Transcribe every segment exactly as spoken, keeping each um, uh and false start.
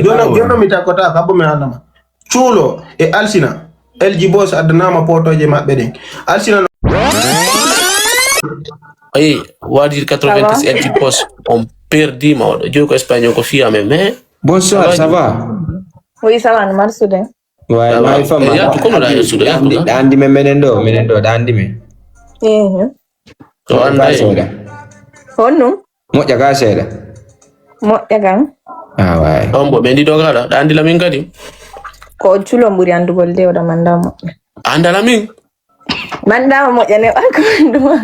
Jono, jono mi takkota kabbo mi annama. Cuulo e Alsina. L G Boss addanama potoje maɓɓe ɗen. Alsina no. Ayi, wadi quatre-vingt-dix L G Boss. On perdi ma oɗo. Jogo Espagne ko fiya men, mais. Bonsoir, ça va? Oui, ça va, no marsude. Ouais, my femme. Ya ko no da sudo ya ko. Andi men menen ɗo, menen ɗo, ɗa andi men. Ehe. To anda. Seeɗa. Honno? Moƴƴa ka seeɗa. Moƴƴa kan. Ah ouais. On bo ɓe ndi dogala, ɗa andi lamin kadi. Ko cuulo ɓuri andugol de oɗa manda moƴƴa. Anda lamin. Manda moƴƴa ne ɓal ko anduma.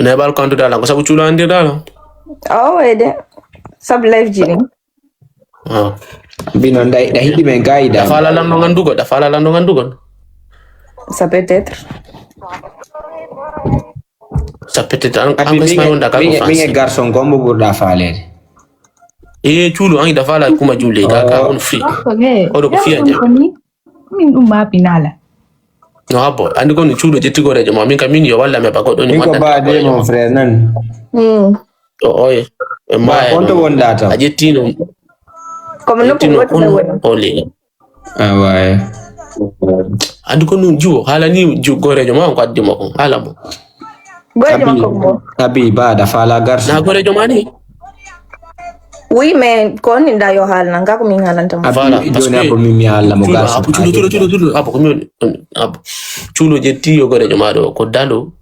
Ne ɓal ko anduɗa lan ko sabu cuulo andirɗa lan. Awa de. Sab live jini. Ah. Bino nda hiɗi men gayda. Da fala lan no gandugo, da fala lan no gandugo. Ça peut être. Ça peut être an an ko Espagne wonda ka ko Min e France. Garçon gombo ɓurɗa falede. E cuulo an da fala kuma jule ka ka on fi. Oɗo ko fiya jam. Min ɗum mapinala. No habbo andi ko no cuulo jetti gorejo ma min ka min yo walla me ba goɗɗo ni Min ko wanda. Bade mon frère nan. Hmm. O oye. E Ba maya. konto wonda tan. A jettino. Comme no ko Jettino goɗɗo kun woni. O le. Ah ouais. Andi ko nun juwo hala ni ju gorejo ma on ko addi mo kon hala mo. Goɗɗo makko mo. Abi ba da fala Na Garçon. gorejo ma ni. Oui, mais ko ni nda yo haalna nga ko min haalanta mo. Voilà, Abi parce joni que abo min mi Allah mo cuulo Garçon. Abu cuulo cuulo cuulo cuulo Abu ko min Abu cuulo jetti yo gorejo ma ɗo ko dalo.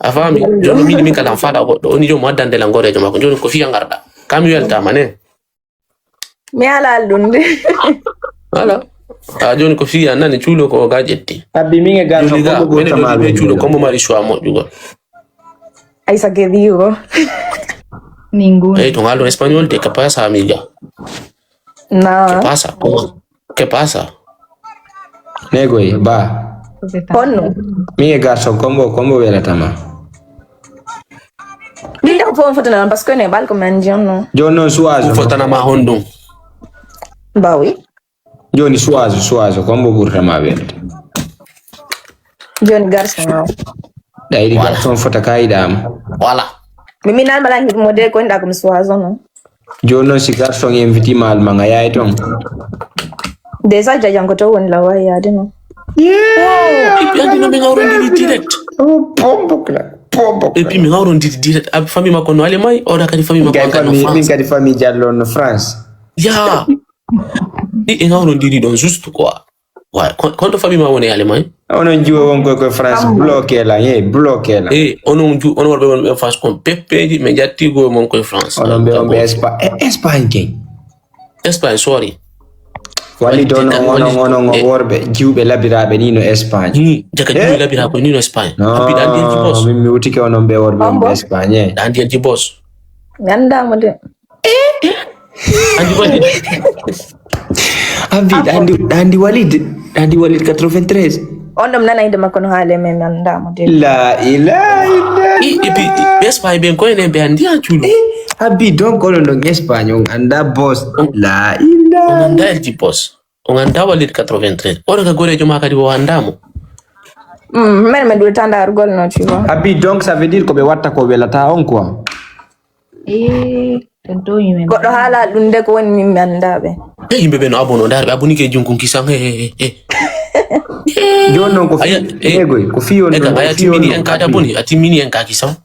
A faami joni min min kala fala goɗɗo oni jom addande lan gorejo ma ko joni ko fiya ngarɗa. Kam weltama ne. Mi ala ɗum de. Voilà. A joni ko fiya nani cuulo ko ga jetti. Abi min e Garçon Joni ga gombo mene ɓurta ɗo ma ɗiɓe ɓe cuulo kombo mari choix moƴƴugol. Ay sa ke digo. Ningun. Eyi to ngal ɗo espagnol de capaz amiga. Non. Capaz. Capaz. Negoy ba. Honno. Min e Garçon gombo gombo welatama. Ɗin ɗo fof on fotana on parce que ne ɓal ko men jonno. Joni noon suwaso. Fotanama honɗum. Ba oui. Joni suwaso suwaso gombo ɓurta ma welde. Joni Garçon o. Ɗa yiɗi Garçon fota ka yiɗama. Voilà. Mi minal mala hit mo de ko nda ko mi suwaso no. Joni noon si Garçon inviti ma almanga yaay toon. Déjà jajan ko to woni la waya de no. Et puis andi no min hawrondiri direct. Pombo kla pombo. Et puis min hawrondiri direct abi famille makko no Allemagne oɗa kadi famille makko Kay ankadi no famille min France. Kadi famille Diallo no France. Ya. Ɗi en hawrondiri ɗon juste quoi. Wa kon to famille ma woni Allemagne. Onon jiwo won koy koy France bloqué la ye bloqué la. E onon ju onon worɓe wonɓe France kon peppeji min jatti goye mon koye France. Onon ɓe on ɓe Espagne Espagne kay. Espagne sorry. Wali dono onon onon o worɓe jiwɓe labiraɓe ni no Espagne. Ni jaka jiwɓe labiraɓe ni no Espagne. Abi dan di boss. Min mi wutike onon ɓe worɓe on ɓe Espagne. Dan di boss. Gandamo de. Andi wali. Abi andi andi Walid andi Walid quatre-vingt-treize. On ɗum nana inde makko no haali men mi anndaamo de. La ilaha illallah. Et puis Espagne ɓen koye nen ɓe anndi ha cuulo. Abi donc onon ɗon Espagne on annda boss. La ilaha. On annda L G boss. On annda Walid quatre-vingt-treize. Oɗo ka gorejo ma kadi o annda mo. Mm, men men ɗuɗata ndargol no tu vois. Abi donc ça veut dire ko ɓe watta ko welata on quoi. Eh. Ɗum tooñi men. Goɗɗo haala ɗum de ko woni min mi anndaa ɓe. E yimɓe ɓe no abono ndaar ɓe abonike junkun kisan he he he. Jooni noon ko fii neegoy ko fii on ɗum aya timmini en kaade aboni a timmini en ka kisan.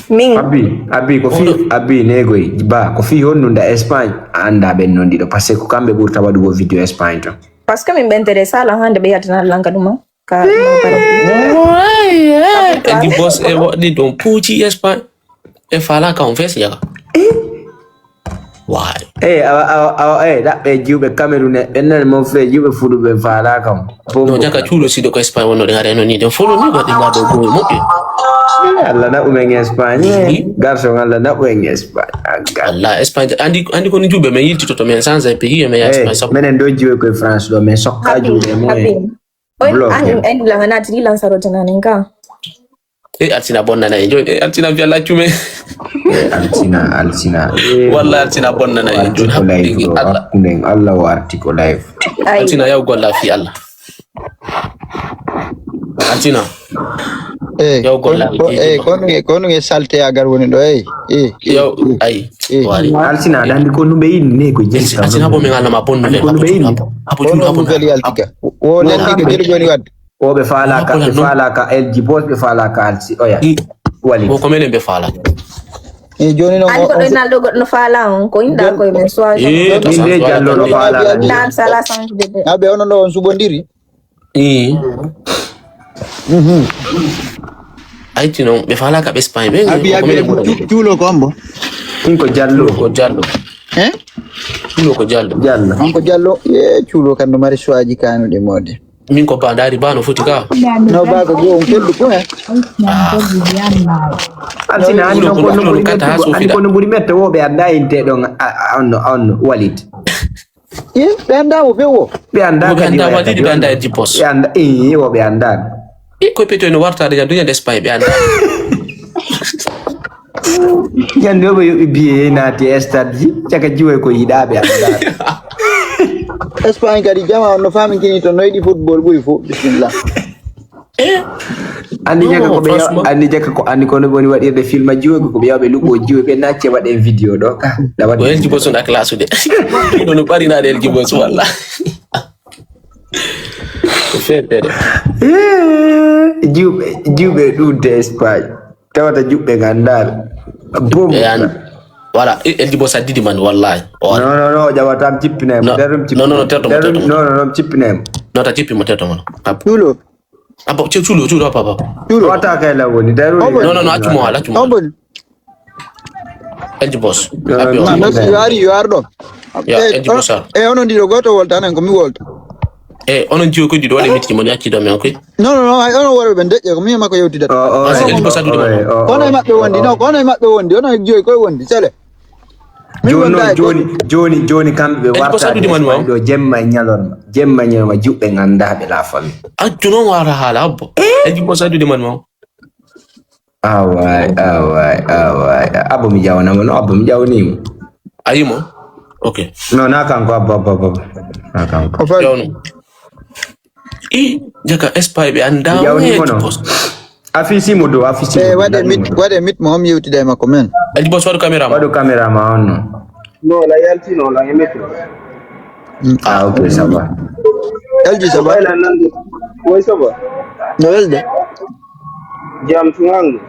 Min abi abi ko fii abi neegoy ba ko fii honnun da Espagne a anndaa ɓen noon ɗiɗo parce que ko kamɓe ɓurta waɗugol vidéo Espagne ton. Parce que min ɓe intéressé ala hannde ɓe yaltina lanka ɗuma. Ka Edi boss e waɗi ɗum puuci Espagne e faalaka on fees jaga. Waay. Eyi awa awa awa eyi ɗaɓɓe jiwɓe Cameroun e ɓen nani mon frère jiwɓe fuɗuɓe faalaka on. No jaga cuuɗo siɗo ko Espagne wonno ɗe hare no ni ɗen fof no ni waɗi ma ɗo gowi moƴƴi. Allah naɓu men Espagne. Garçon Allah naɓu en Espagne. Allah Espagne andi andi ko ni juuɓe men yiltitoto men change pays men ya Espagne sabu. Menen ɗo jiwe koye France ɗo men sokka juuɗe men. Oy an en la ngana tiri lan sarote nanen ka. E altina bonnana e joni e altina fi Allah cume. Altina altina. Walla altina bonnana e joni hakkude Allah. Hakkude Allah o arti ko live. Altina yaw golla fi Allah. Altina. Eh, Yaw gollal kon, kon, eh, kon nge, kon nge salte agar woni ɗo, eh, eh, eh, Yaw, eh, ay, eh. Wari. Alsina, aɗa anndi ko ɗum ɓe inni ko jesi Alsina, kam. Alsina, bo mi ngala ma bonno Anndi le, ko ɗum ɓe inni. Abo Kon julu, abo ɗum na. Feli yaltika. Wo Wo len kam ɓe. Gel goni wadde. Wo ɓe faalaka, Abo ɓe na non. Faalaka L G Boss, ɓe faalaka Alsi, oya. I. Wali. Wo ko menen ɓe faalaka. Eh, joni non, Ani o, ko o ɗo si- nalɗo goɗɗo no faala on, ko inɗa Jon- koye men, soit Eh, Min de Jallo no faala lan. Dam sala change de. Aɓe onon ɗo on subondiri. Eh. Mhm. Ayti non, ɓe faalaka ɓe Espagne, ɓe Abi, ko abi, menen abi, ɓuri. Cu-, cuulo ko ombo? Ɗum ko Jallo. Cuulo ko Jallo. Eh? Cuulo ko Jallo. Jallo. On ko Jallo. Ye, cuulo kan no mari suwaaji kanuɗi mode. Min ko ba ndaari ba no foti ka. No ba ko go on keldu ko, eh? Alsina, ani Cuulo non ko ko no Cuulo ɓuri kata ha mettugo, ani sofida. Ko no ɓuri metto wo ɓe annda inte ɗon, a, a, on no, on no, Walid. Eh, ɓe annda mo few wo? Ɓe annda Wo ɓe kadi annda wo Walid, kadi ɓe on. Annda e Jipos. Ɓe annda, eh, wo ɓe annda. Eh, ko peto no wartade jan duña Espagne ɓe annda. Ñande o ɓe yoɓi biye naati e stade ji, caka jiwoy ko yiɗa ɓe annda. Espagne kadi jama on no faami kini to no yiɗi football ɓuri fof, bismillah. Eh? Anndi jaka ko ɓe yaw-, franchement. Anndi jaka ko, anndi kono woni waɗirde film a jiwoy ko ɓe yaw ɓe luɓo jiwoy ɓe nacce waɗen vidéo ɗo ka. Da waɗi Ko L G Boss on a classe de. Ɗo no ɓarinaade L G Boss walla. Ko feere de. Eh, jiwɓe, jiwɓe ɗum de Espagne. Tawata juɓɓe nganndaɓe. Boom. E an, voilà, e, L G Boss a didi man, wallahi. O Non, non, non, o ƴawatam cippinay mo. Non, Darum non, non, non, terto mo, terto mo. Non, non, non, cippinay mo. Non, ta cippi mo, terto mo. Hap. Cuulo. Abo, ce-, cuulo, cuulo, hap, hap, hap. Cuulo. O attaque la woni, Darum. Obo. Non, non, non, accu mo, accu mo. Obo. L G Boss. Non, non, Abi non, on. Non, non, si yo ari, yo ar ɗo. Ya, Eh, L G Boss ar. Eh, onon ɗiɗo, gooto wolta, anen ko mi wolta. Eh, onon jiwo ko ɗiɗo, woni mitiki mo, acci ɗo men koy. Non, non, non, ay, onon worɓe ɓen deƴƴe, ko mi e makko yewtidata. Oh, oh, Parce que oh, L G Boss addude oh, man. Oh, oh. Kono e maɓɓe wondi, non, kono e maɓɓe wondi, onon jiwoy koye wondi, sele. Min Joni wonda non, e joni, goɗɗum. Joni, joni kamɓe ɓe L G Boss warta addude man, Espagne ɗo jemma e ñalorma. Jemma e ñalorma, juɓɓe nganndaɓe la famille. Accu non wara haala, abbo. Eh? L G Boss addude man, mo. Away, away, away. Abbo mi ƴawnama no, abbo mi ƴawnimo. A yimo? Ok. Non, na kanko, abbo, abbo, abbo. Na kanko. O fay. Ƴawno. I, jaka Espagne ɓe annda Mi ƴawnimo no. Boss. Afisimo dow, afisimo Eh, dow. Waɗe mit, waɗe mit mo, mi yewtida e makko men. L G Boss waɗu caméra ma. Waɗu caméra ma on no. Non, la yalti non, la yalti. Mm. Ah, ok, ça va. L G, ça va? Wayla nande. Woy, ça va? No welde? Jam tun hango.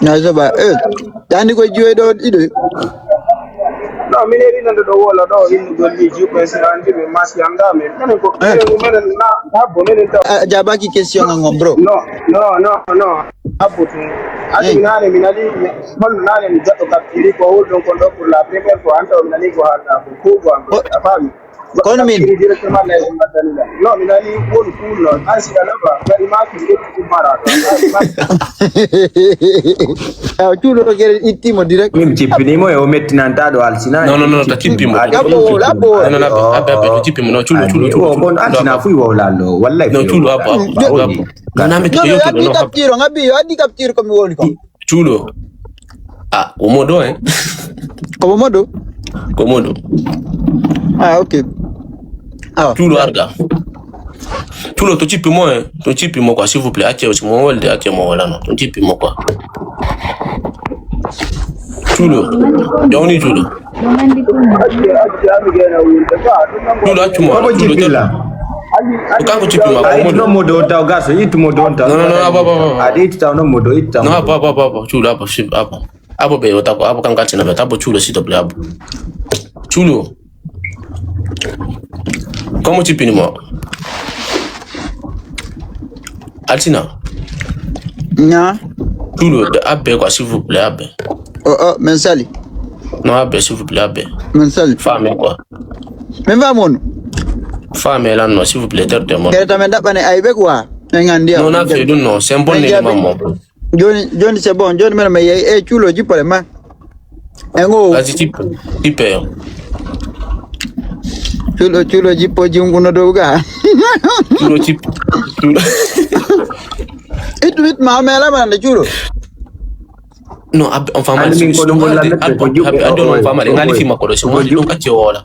No, ça va. Eh, tandi ko jiwe ɗo ɗiɗo. Non, min eri nande ɗo wola ɗo, innu golli juɓe, si andi ɓe masi anga men. Menen ko, Eh. Menen, menen na, habbo, menen ta. Ah, jabaki question an on, bro. Non, non, non, non. Habbo tun. Ati Eh. Nane, mi nani, mi, holno nane mi jaɗɗo capture ko hol ɗon kon ɗo pour la première fois, an taw mi nani ko haalta ko, ko, ko an ko, Oh. A faami? Kono min Capture directement lay ko ngaddanila. Non, mi nani wonu cool non. An si a nafa, ngari ma ki ƴetti ɗum mara. Awa, cuuɗo ɗo gere ittimo direct. Min mi cippinimo e o mettinanta ɗo alsina. Non, non, non, ta cippimo. Ɗaɓɓo wowla, ɗaɓɓo wowla. Non, non, abbe, abbe, abbe, mi cippimo. Non, cuuɗo, cuuɗo, cuuɗo. Bon, alsina fuy wowla lo. Wallay. Non, cuuɗo, abba, abba, abba. Non, non, mi Non, non, yewtude, abbi non, capture, abbi, addi capture ko mi wowli ko. Cuuɗo. Ah, ko moɗo, eh? Ko moɗo? Ko moɗo. Ah, ok. Ah. Cuuɗo arga. Cuuɗo to cippi mo, eh? To cippi mo quoi, s'il vous plaît. Acce aussi mo wolde, acce mo wala non. To cippi mo quoi. Cuuɗo. Jawni cuuɗo. Cuuɗo accu mo. Omo cuuɗo cippilla. Ko kanko cippi ma, ko a ittu moɗo. Non moɗo on taw, garso, ittu moɗo on taw. Non, non, non, abba, abba, abba. Aɗa ittu taw non moɗo, ittu taw. Non, abba, abba, abba, abba. Cuuɗo, abba, abba. Abba ɓe o tabbo, abba kam kaltina ɓe. Tabbo cuuɗo, s'il te plaît, abba. Cuuɗo. Komo cippini mo? Altina. Nya. Cuuɗo, de abbe quoi, s'il vous plaît, abbe. Oh, oh, men sali. Non, abbe, s'il vous plaît, abbe. Men sali. Femme quoi. Men femme on. Femme lan non, s'il vous plaît, terte mon. Kere tamen daɓɓane ayɓe quoi. Men ngandi. Non, na fe ɗum non, c'est un bon élément, mon. Joni, joni c'est bon. Joni men mi yehi e cuulo jippore ma. E ngo. Vas-y, cippe. Cippe yo. Cuulo, cuulo jippo jinguno dow ga. Cuulo cippe. Cuulo. Ittu, ittu ma mela ma nde cuulo. Non, abbe, on femme. Andi min ko ɗum walla abbe, mette ko abbe, juɓɓe abbe, on o, femme, o, ngali o, fima ko ɗo, si o, wonde ɗum juɓɓe. Acce wala.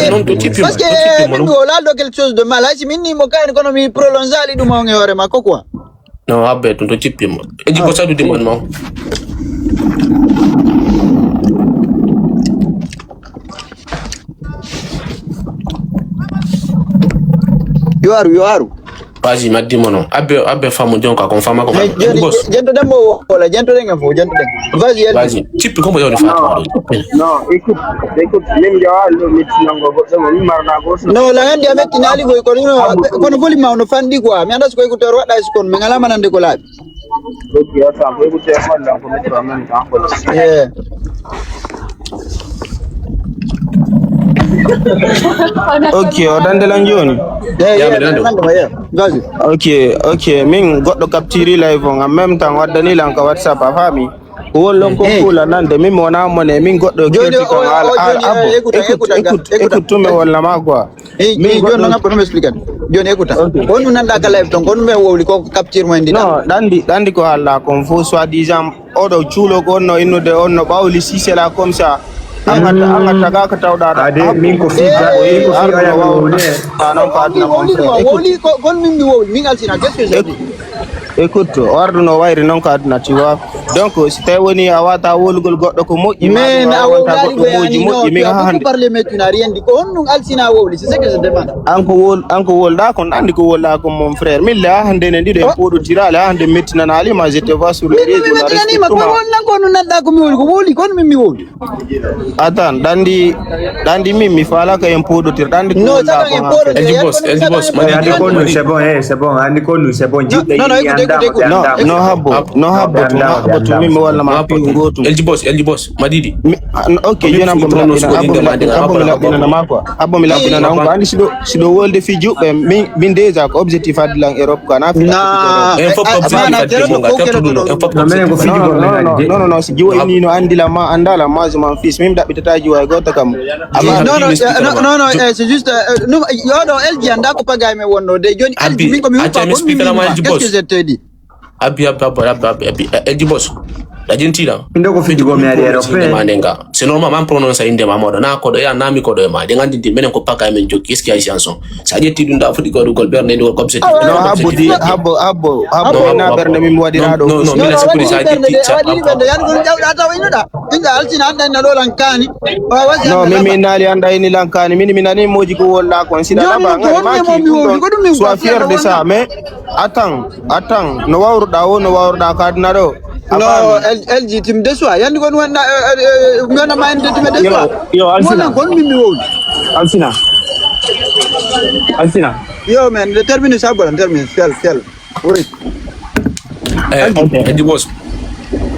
Parce que, parce que min mi wowla ɗo quelque chose de mal. Hay si min ni mo kaani kono mi prolonge ali ɗum on e hoore makko quoi. No, habbe ɗum to cippimo. E jibbo saɗude mon ma. Yo aru, yo aru. Page maddi mono. Abbe, abbe famu jonka kon fama ko. Jento demo wala jento denga fo jento denga. Vas-y. Vas-y. Cippi ko mo yoni fa. Non, écoute, écoute, même yo allo médecin ngo goɗɗo mo mi marna go. Non, la andi a mettinali koy kono kono volume ma no fandi quoi. Mi anda ko écouteur wada ko mi ngala manande ko laabi. Ok, attends, faut écouter moi là, faut mettre en même temps. Yeah. Ok, o dande lan joni. Yeah, yeah, yeah. Vas-y. Ok, ok, min goɗɗo capture live on en même temps waddani lan ka WhatsApp a faami. Ko won lon kon kula nande min mi wona mone min goɗɗo joni kerti o kan o ala joni ala eh, abbo. Écoute, écoute, écoute, écoute, écoute, tu me won la ma quoi. Eyi min joni noon appo ɗum expliqué joni écouta. Ok. Ko honɗum nanɗa ka live toon ko honɗum ɓe wowli ko capture mo en ndi non ɗanndi ɗanndi ko haalla kon fof soit disant oɗo cuulo ko onno innude onno ɓawli si c'est là comme ça. Angata angata ga ko tawɗa ɗo ade min ko fi ga ko fi ga ya wowde. Anon ko aduna mon wowli ko wowli ko kon min mi wowli min alsina qu'est-ce que j'ai dit? Écoute, o arduno wayri noon ko aduna, tu vois. Donc, si tawi woni a wata wolugol goɗɗo ko moƴƴi, ma ɗum a wonta goɗɗo moƴƴi moƴƴi, min ha hannde. Parler mais tu n'as rien dit. Ko honɗum alsina wowli, c'est ce que je demande. An ko wol an ko wolɗa kon andi ko wolɗa kon mon frère. Min le ha hannde ne ɗiɗo en poɗotirale ha hannde mettinanali ma je te vois sur les réseaux. Mettinanima ko won nan ko honɗum nanɗa ko mi wowli ko wowli kono min mi wowli. Attends, ɗanndi ɗanndi min mi faalaka en pooɗotir ɗanndi ko no wonɗa saga ko en ha pooɗotir elji bos elji bos mani andi ko nu c'est bon eh c'est bon andi ko nu c'est bon jiɗɗo non non yiɗi écoute andama écoute ɓe écoute non andama no habbo no habbo to no habbo to min mi walla ma Habbo piw to. Gotum Elji bos elji bos madidi Mi- ah, no- ok Ko joni min habbo mi fuɗɗorno laɓɓina suɓo habbo mi innde ma laɓɓina den, habbo mi habbo laɓɓinana ma quoi habbo mi laɓɓinana on ko andi siɗo siɗo wolde fi juɓɓe min min déjà ko objectif addi lan Europe quoi na fi Na- en fof Eh, objectif addi gonga tertuɗo no en fof non minen ko objectif fiji non gol non men non addi non non non si jiwo inni no andi la ma anda la ma je m'en fiche min ɗaɓɓitata jiwo e goto kam. Non, non, eh, non, non, non, eh, c'est juste, euh, non, yoɗo L G anda ko pagay men wonno de joni L G Abi, min ko mi acca huppa mi ko mi expliquer ma huppa Elji qu'est-ce Boss. Que je te dis? Abi abi abi abi abi abi eh, Elji Boss. Da jintira. Inde ko fiji go mi ari Europe. Inde ma denga. C'est normal man prononce inde ma modo na ko do ya na mi ko do e ma de ngandi din menen ko pagay men jokki qu'est-ce qu'il y a chanson. Sa ƴetti ɗum ɗa foti goɗugol ɓernde ndi ko comme c'est non habbo di habbo habbo habbo ina ɓernde min mi waɗira ɗo non non mila sikkude sa ƴetti waɗiri ɓernde yani kono ƴawɗa taw innuɗa inɗa altina anɗa inna ɗo lankani non min mi innaali anɗa ini lankani min mi nani moji ko wolɗa kon sina laɓa ngari maki ɗum ɗon soit fier de ça mais attends attends no wawruɗa o no wawruɗa ko aduna ɗo No, L G tim de soi. Yandi kon wanda mi wona ma en de tim de soi. Yo, yo, Alsina. Wona kon min mi wowli. Alsina. Alsina. Yo, man, le termine sa bolan termine. Fiel, fiel. Wuri. Eh, Andy Boss.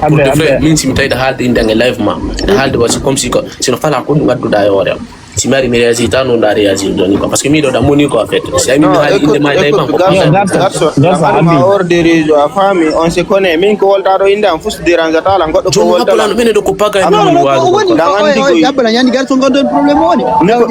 Pour de vrai, min si mi tawi da haalde inde nge live ma. Da haalde wasi comme si ko sino fala ko ɗum adduɗa e hoore am. Si mi ari mi réagir tan non da réagir doni quoi parce que mi ɗo da moni quoi en fait si ami mi haali inde ma day banko garso garso ami ma hors de réseau a faami on se connaît min ko wolta ɗo inde am fus dérange tala goɗɗo ko wolta la minen ɗo ko paga mi woni waɗo da andi ko yabbana yani garso ngon ɗon problème woni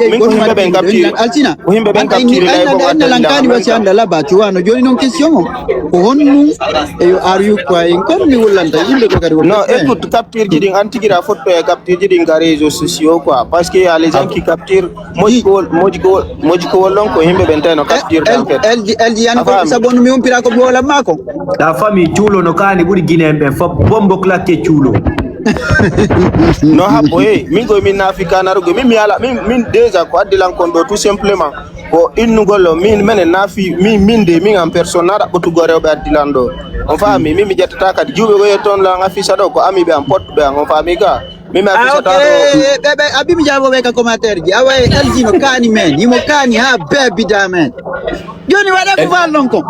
min ko himɓe ɓen capture alsina ko himɓe ɓen capture lay ko wadda lankani wasi anda laba tu wano joni non question o ko honnu e yo ar yu quoi en kon mi wullanta yimɓe ko kadi non écoute capture ji ɗin an tigi ra fotto e capture ji ɗin ga réseau sociaux quoi parce que y a les gens qui capture moƴƴi ko wol moƴƴi ko wol moƴƴi ko wol ɗon ko yimɓe ɓen tawi no capture en fait L G yani ko sabu on mi humpira ko mi wolan ma ko la famille cuulo no kaani ɓuri guinéen ɓen fof bombo claque cuulo no habbo e min koye min naafi kanarugo min mi ala min min déjà ko addi lan kon ɗo tout simplement ko innugol o min menen naafi min min de min en personne na ɗaɓɓotugo rewɓe addi lan ɗo on faami min mi ƴettata kadi juuɓe ko yetton lan afisa ɗo ko ami ɓe an pottuɓe an on faami ka Mimi a fisata ɗo. Ɓe ɓe abi mi jabo ɓe ka commentaire ji awa e L G no kaani men himo kaani ha bebida men. Joni waɗa ko faalɗon kon.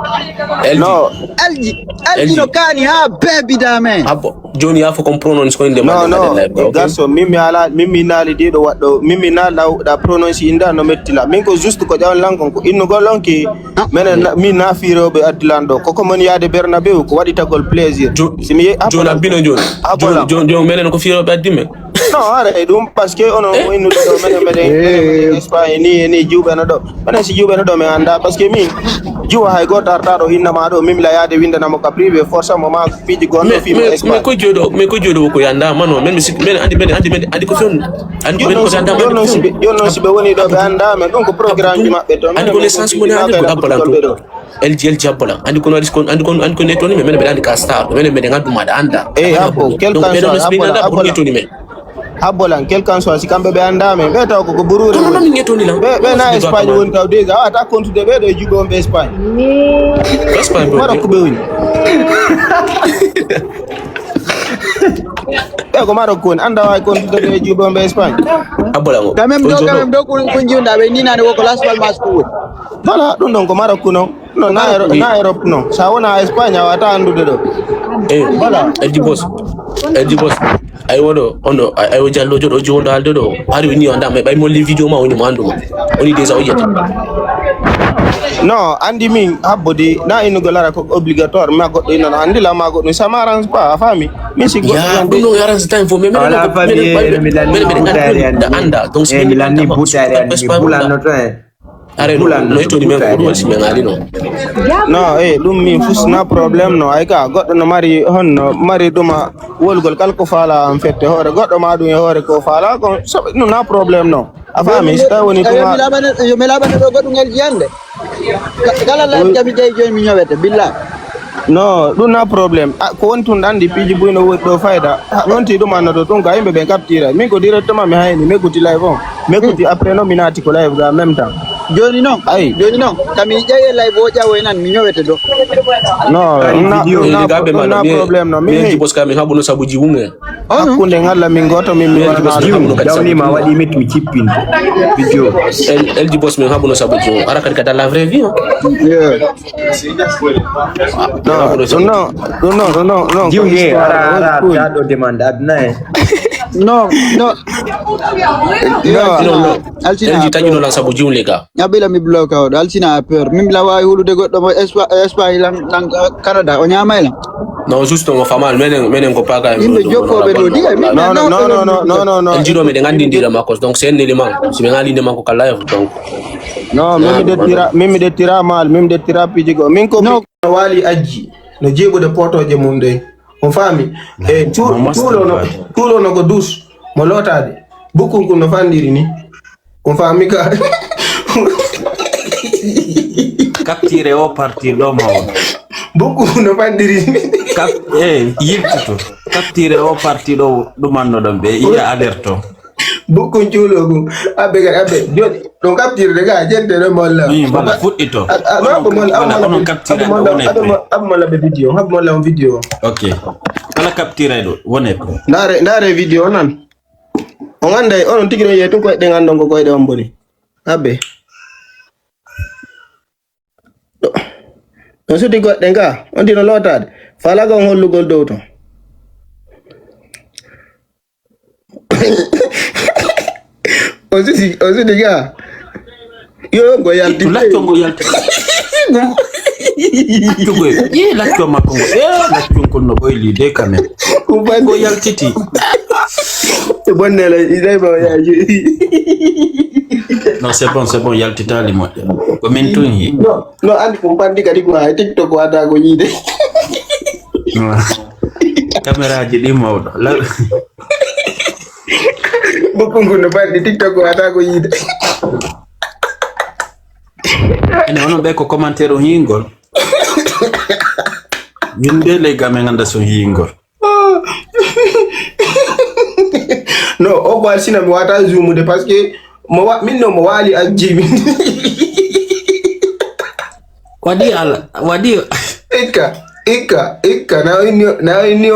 Elji. No. Elji, Elji no kaani haa beebida men. Abbo, joni yaa fo kon prononce ko inde No, mande no, mande live. Garso, min mi ala, min mi naali diɗo waɗɗo, min mi naala da prononce inda no mettila. Min ko juste ko ƴawan lan kon ko innugol on ki. Menen na- min na firoɓe addilan ɗo. Koko mon yaade Bernabeu ko waɗi tagol plaisir. Jo- Si mi ye- Joni abbino joni. Abbo lan. Joni joni menen ko firoɓe addi men. No, are e ɗum parce que ono mo innude ɗo menen meɗen meɗen Espagne ni e ni juuɓeno ɗo. Menen si juuɓeno ɗo mi anda parce que min juwa hay goto artaɗo innama ɗo min mila yaade windanamo ka privé forcément ma piiji gonɗo Mais fimo mais mais Espagne. Ko joɗo mais ko joɗo ko yanda mano men mi sik men andi men andi men andi ko fen andi men ko yanda Joni mano. Noon si ɓe woni ɗo ɓe annda men ɗum ko programme ji maɓɓe to Andi ko l'essence mo ne andi ko abbolan to. Elji elji abbolan. Andi ko no andi ko andi ko netoni men men andi ka star men men andi ma da anda. Eh, abbo, quel que soit, abbo lan, abbo lan. Netoni men. Habbo lan quel que soit si kamɓe ɓe annda men ɓe taw koko burure. Kono non min ƴettoni lan. Ɓe ɓe na Espagne woni taw déjà a ta contude ɓe ɗo e juuɓe on ɓe Espagne. Espagne Maroc ɓe woni. Ɓe ko Maroc woni annda wawi contude ɓe e juuɓe on ɓe Espagne. Abbolan o. Quand même ɗo quand même ɗo ko jiwda ɓe ninani woko Las Palmas ko woni. Voilà ɗum ɗon ko Maroc non. Non, na Europe non. Sa wona Espagne a wata anndude ɗo. Eh, voilà. Elji boss. Elji boss. Ay woɗo on ɗo ay o jallojo ɗo jiwondo halde ɗo hari woni o ndam ɓay molli vidéo ma woni mo andu ma woni déjà o yiyata. Non, andi min habbodi na innugo lara ko obligatoire ma goɗɗo inna no andi la ma goɗɗum ça m'arrange pas a faami. Min si goɗɗo Ya ɗum ɗo yaran so time fo mais Wala famille mi lanni butare anda donc e mi lanni butare an mi bulannoto en. Are no no itoni men ko ɗum si men ali no. Non, eh ɗum min fus na problème no ay ka goɗɗo no mari honno mari ɗuma wolgol kala ko faala en fait hoore goɗɗo ma ɗum e hoore ko faala ko ɗum na problème no. A faami so tawi woni ɗuma. Yo mi laɓane ɗo goɗɗum el jiyande. Kala laɓi kami jeyi joni mi ñowete billa. Non, ɗum na problème. Ah, ko woni tun andi piiji buy no woodi ɗo fayda. Wonti ɗum annoto tun ka yimɓe ɓe captira. Min ko directement mi hayni, mi écouti live on. Mi écouti après non mi naati ko live ga en même temps. Joni non. Ay. Joni non. Kami ƴaye live o ƴawo nan mi ñowete do. Non, na na problème non. Mi Elji boss ka min haɓuno sabu jiwume. Hakkunde ngalla min goto min mi wona. Dawnima waɗi mit mi cippin. Video. Elji boss min haɓuno sabu jiwu ara kadi kadi la vraie vie. Non, non, non, non, non. Jiw he ara ara ta ɗo demande adna e. Non, non. Non. Elji tagino lan sabu jiwle ga. Ñaɓɓila mi bloka oɗo alsina a peur min mila wawi hulude goɗɗo mo Espagne lan lan Canada o ñamay lan. Non juste mo famal menen menen ko paka. Yimɓe jokkoɓe ɗo diga min. Non, non, non, non, non, non, non. Elji ɗo meɗen andindira makko donc c'est un élément si ɓe andinde makko ka live donc. Non, min mi dettira min mi dettira mal min mi dettira piiji go min ko no waali ajji no jeeɓude potoje mum ɗe on faami e tuulo no tuulo no ko dus mo lootaade bukkun kun no fanɗiri ni on faami ka. Capture o parti ɗo ma o. Bukkun no fanɗiri ni. Cap e yiltuto. Capture o parti ɗo ɗumanno ɗon ɓe iya alerte o. Bukkun cuulo ngu abbe kadi abbe joni ɗum captirde ga jente ɗo molla. Min bala fuɗɗito. Abbe molla Bala onon capture ɗo wone pre. Abbe molla ɓe vidéo abbe molla on vidéo. Ok. Kala capture ɗo wone pre. Ndare ndare vidéo nan. On anday onon tigi ɗon yehi tun koyɗe ɗen anndon ko koyɗe on boni. Abbe. Ɗo- ɗon suti goɗɗen ka on tino lootaade falaga on hollugol dow ton. On suti on suti ka yo ngo yalti Lacco ngo yalti. Lacco ngo e lacco makko ngo e lacco ngol no ɓoyli de quand même. Ngo yaltiti. Bonnela iday ba yaji. Non c'est bon c'est bon yaltitali moƴƴa. Ko min tun hi. No no andi ko pandi kadi ko ha TikTok wata ko yide. Caméra ji ɗi mawɗo. Bukkungu no pandi TikTok wata ko yide. Ene onon ɓe ko commentaire on hingol. Min de les gars min ganda son hingol. No o ko alsina mi wata zumude parce que mo wa min no mo wali ak jimi. Waɗi ala waɗi. Ikka ikka ikka na inni na inni.